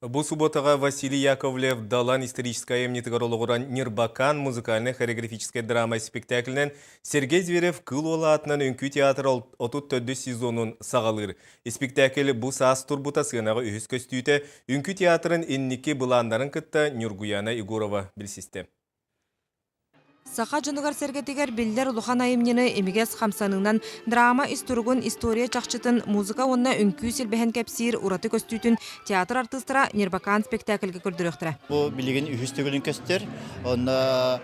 Бу субуотаҕа Василий Яковлев Далан историческай айымньытыгар олоҕуран Ньырбакаан музыкальнай-хореографическай драма спектаклинэн Сергей Зверев Кыыл Уола аатынан үҥкүү театра 34 сезонун саҕалыыр. Испиктээкил бу саас турбута сыанаҕа үһүс көстүүтэ үҥкүү театрын инники былааннарын кытта Ньургуяна Егорова билсистэ. Саха дьонугар-сэргэтигэр биллэр улахан айымньыны имигэс хамсаныынан драма ис туругун, история чахчытын, музыка уонна үҥкүү силбэһэн кэпсиир ураты көстүүтүн театр артыыстара Ньырбакаан спектакльга көрдөрүөхтэрэ. Бу билигин үһүс төгүлүн көстөр. Онно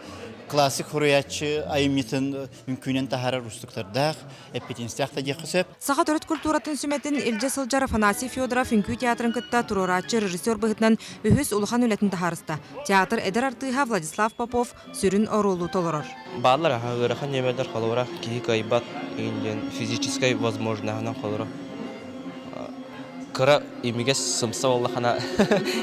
классик суруйааччы айымньытын үҥкүүнэн таһаарар уустуктардаах, эппитинстээх да диэххэ сөп. Саха төрүт культуратын сүмэтин илдьэ сылдьар Афанасий Федоров үҥкүү театрын кытта туруорааччы режиссер быһыытынан үһүс улахан үлэтин таһаарыста. Театр эдэр артыыһа Владислав Попов сүрүн оруолу толорор. Бааллар аха ыарахан ньэмэлэр холобура киһи кыайбат диэн физическай возможноһынан холоро кыра имигэс сымса буоллахына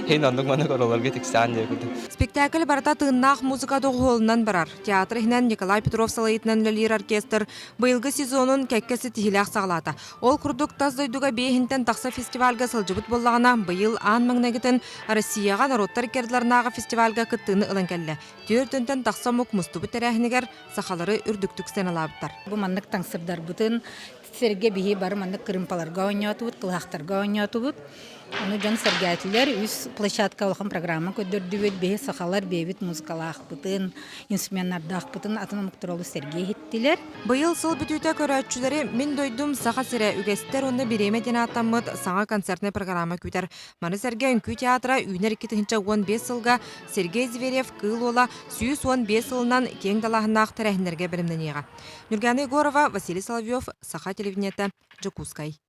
иһин оннук маннык оруолларга тиксээн диэ курдук. Спектакль барыта тыыннаах музыка доҕуһуолунан барар. Театр иһинэн Николай Петров салайыытынан үлэлиир оркестр быйылгы сезонун кэккэ ситиһиилээх саҕалаата. Ол курдук тас дойдуга биэһинтэн тахса фестивальга сылдьыбыт буоллаҕына, быйыл аан маҥнайгытын Россияҕа норуоттар иккардыларынааҕы фестивальга кыттыыны ылан кэллэ. Түөрт тахса омук мустубут тэрээһинигэр сахалары үрдүктүк сыаналаабыттар. Бу маннык таҥсырдарбытын сэргэ биһи бары маннык кырыымпаларга оонньоотубут, кылаахтарга оонньоотубут. Ону дьон сэргээтилэр, үс площадка улахан программа көрдөрдүбүт. Биһи сахалар бэйэбит музыкалаахпытын, инструменнардаахпытын атын омуктар олус сэргии иһиттилэр. Быйыл сыл бүтүүтэ көрөөччүлэри «Мин дойдум Саха сирэ, үгэстэр уонна бириэмэ» диэн ааттаммыт саҥа концертнай программа күүтэр. Маны сэргэ Үҥкүү театра үүнэр 2015 сылга Сергей Зверев Кыыл Уола 115 сылынан киэҥ далааһыннаах тэрээһиннэргэ бэлэмнэниэҕэ. Ньургана Егорова, Василий Соловьев, Саха телевидениета, Дьокуускай.